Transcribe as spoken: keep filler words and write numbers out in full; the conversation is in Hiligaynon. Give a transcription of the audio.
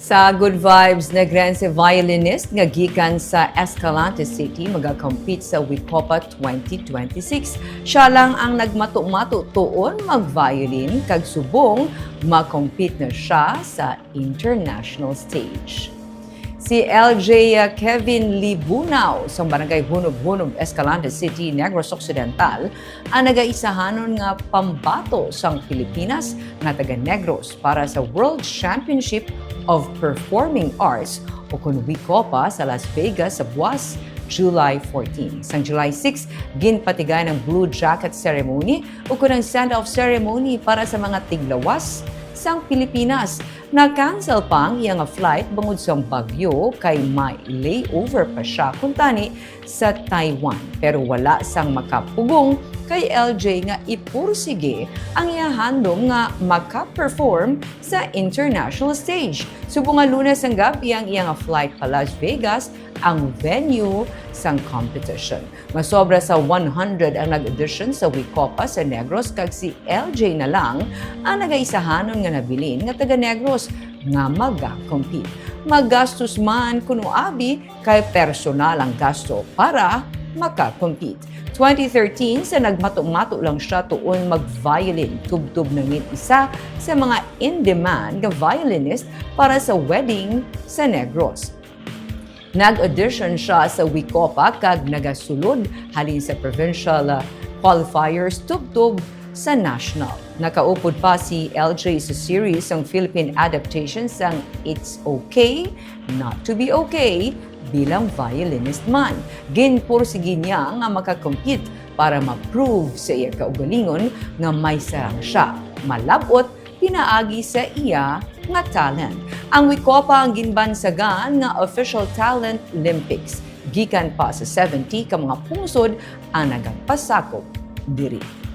Sa Good Vibes Negrense violinist nga gikan sa Escalante City magakompete sa Wicopa twenty twenty-six. Siya lang ang nagmato-mato tuon mag-violin kag subong makompete na siya sa international stage. Si L J Kevin Libunao sang Barangay Hunob-Hunob, Escalante City, Negros Occidental, ang nagaisahanon nga pambato sang Pilipinas nga taga Negros para sa World Championship of Performing Arts o kon Wicopa sa Las Vegas sa buwas July fourteen. Sang July six, ginpatigay ang Blue Jacket Ceremony o kon ang send-off ceremony para sa mga tiglawas sang Pilipinas. Na-cancel pa ang iya nga flight bangod sang bagyo kay may layover pa siya kuntani sa Taiwan. Pero wala sang makapugong kay L J nga ipursige ang iya handom nga maka-perform sa international stage. Subong nga Lunes sang gab-i ang iya nga flight pa Las Vegas, ang venue sang competition. Masobra sa one hundred ang nag-audition sa Wicopa sa Negros, kag si L J na lang ang nagaisahanon nga nabilin nga taga Negros nga maga-compete. Magastos man kuno abi kay personal ang gasto para maka-compete. Twenty thirteen, sa nagmato-mato lang siya tuon mag-violin, tubtob na gid isa sa mga in-demand nga violinist para sa wedding sa Negros. Nag-audition siya sa Wicopa kag nagasulod halin sa provincial, ah, qualifiers tubtob sa national. Nakaupod pa si L J sa series sang Philippine adaptation sang It's Okay Not to Be Okay bilang violinist man. Ginpursigi niya nga maka-compete para ma-prove sa iya kaugalingon nga may sarang siya, malab-ot pinaagi sa iya nga talent. Ang Wicopa ang ginbansagan nga official talent Olympics. Gikan pa sa seventy ka mga pungsod ang nagapasakop diri.